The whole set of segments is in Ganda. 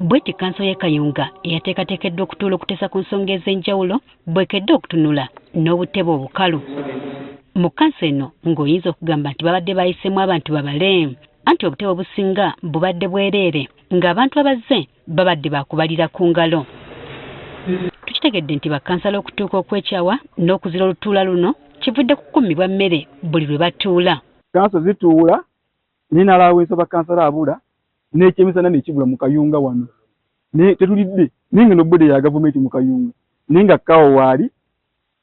Bweti kkanso y'e Kayunga eyateekateekeddwa okutuula okuteesa ku nsonga ez'enjawulo bwekedde okutunula n'obutebe obukalu. Mu kkanso eno ng'oyinza okugamba nti babadde bayiseemu abantu babale, anti obutebe obusinga bubadde bwereere ng'abantu abazze babadde baakubalira ku ngalo. Tukitegedde nti bakkansala okutuuka okwekyawa n'okuzira olutuula luno kivudde ku kummibwa mmere buli lwe batuula. Kkanso zituula naye n'alaawensa bakkansala abula n'ekyemisana nekibula mu Kayunga wano naye tetulidde, naye nga nobode ya gavumenti mu Kayunga, naye nga kawo waali,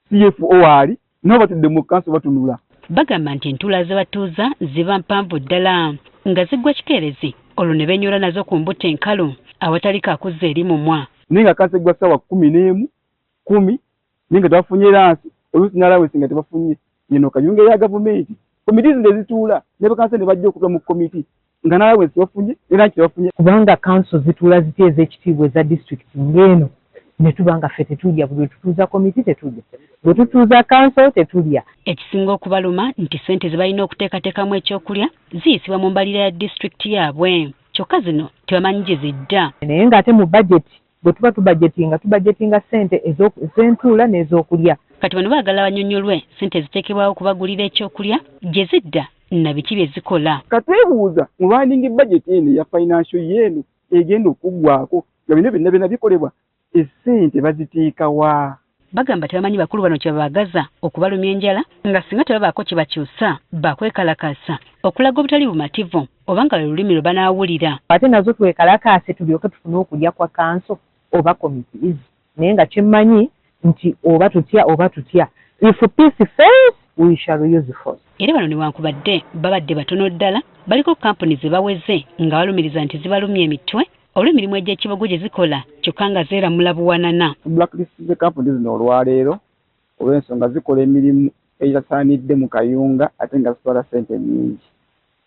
CFO waali, nabo batudde mu kkanso batunula. Bagamba nti entuula ze batuuza ziba mpanvu ddala nga ziggwa kikeerezi olwo ne beenyoola nazo ku mbuto enkalu awatali kakuzza eri mumwa. Naye nga kkanso eggwa ssaawa 11, 10, naye nga tebafunye lansi, oluusi n'alawesi nga tebafunye. Eno Kayunga eya gavumenti, komiti zino ezituula ne bakansa ne bajja okuva mu komiti nga n'alawesi tebafunye ne lanki tebafunye. Kubanga kanso zituula zitya ez'ekitiibwa eza disitulikiti ng'eno ne tuba nga ffe tetulya, buli lwe tutuuza komiti tetulya, bwe tutuuza kanso tetulya. Ekisinga okubaluma nti ssente ze balina okuteekateekamu ekyokulya ziyisibwa mu mbalirira ya disitulikiti yaabwe, kyokka zino tebamanyi gye zidda. Naye ng'ate mu bajeti bwe tuba tubajetinga, tubajetinga ssente ez'entuula n'ez'okulya. Kati bano baagala banyonnyolwe ssente eziteekebwawo okubagulira ekyokulya gye zidda na biki bye zikola. Katwebuuza mu running budget eno eya financial year eno egenda okuggwako nga bino byonna byonna bikolebwa, essente baziteeka wa? Bagamba tebamanyi bakulu bano kye babaagaza okubalumya enjala nga singa tebabaako kye bakyusa bakwekalakaasa okulaga obutali bumativu oba nga lwe lulimi lwe banaawulira. Ate nazo twekalakaase tulyoke tufune okulya kwa kanso oba committees, naye nga kyemmanyi nti oba tutya oba tutya, if peace fails we shall use force. Era bano newankubadde babadde batono ddala baliko kampuni ze baweze nga balumiriza nti zibalumya emitwe olw'emirimu egy'ekibogo gye zikola kyokka nga zeeramula buwanana. Blacklist ze kampuni zino olwaleero olw'ensonga zikola emirimu egitasaanidde mu Kayunga ate nga zitwala ssente nnyingi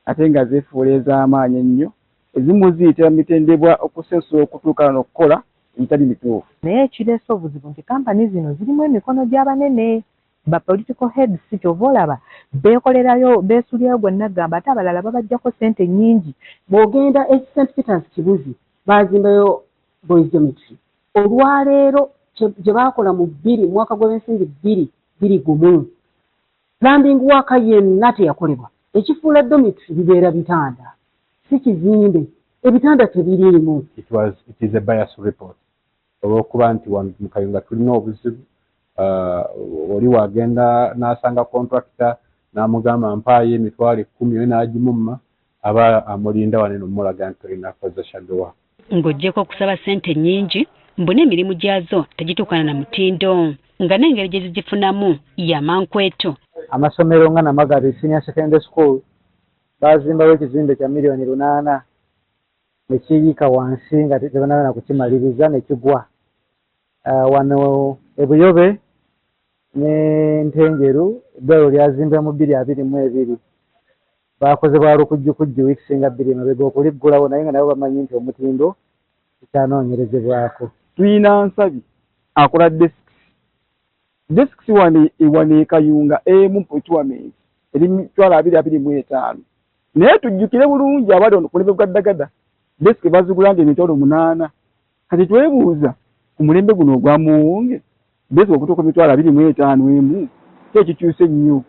ate nga zeefuula ez'amaanyi ennyo, ezimu ziyitira mu mitendebwa okusensula okutuuka n'okukola egitali mituufu. Naye ekireese obuzibu nti kampani zino zirimu emikono gy'abanene ba political heads, kyova olaba beekolerayo beesulyayo gwe naggamba, ate abalala babaggyako ssente nnyingi. Bw'ogenda e St Peters Kibuzi baazimbayo boys dormitory, olwaleero gye baakola mu bbiri mwaka gw'ensimbi 2021, plumbing work yenna teyakolebwa. Ekifuula dormitory bibeera bitanda, si kizimbe, ebitanda tebiriimu. It is a bias report olw'okuba nti wano mu Kayunga tulina obuzibu. Oli wagenda n'asanga contractor n'amugamba mpaayo 100,000, oyo n'agimumma aba amulinda wano eno mulaga nti tolina kukozesa shadow work. Ng'oggyeko okusaba ssente nnyingi, mbu n'emirimu gyazo tegituukana na mutindo nga n'engeri gye zigifunamu yamankweto. Amasomero nga Namagabi Senior Secondary School bazimbawo ekizimbe kya miliyoni 8 ne kiyiika wansi nga tebanaba kukimaliriza ne kigwa. Wano ebuyobe ne Ntenjeru eddwaliro lyazimbwa mu 2022, bakoze bwa lukujjukujju wiiki nga 2 emabega okuliggulawo, naye nga nabo bamanyi nti omutindo kikyanoonyerezebwako. Tulina Nsabi akola desks, desks wano wano e Kayunga emu procurement eri 225,000, naye tujjukire bulungi abali ono ku mulembe gwa Ddagada desk bazigulanga 800,000. Kati twebuuza ku mulembe guno ogwa Muwonge desk okutuuka 25,000 emu ki ekikyuse ennyo?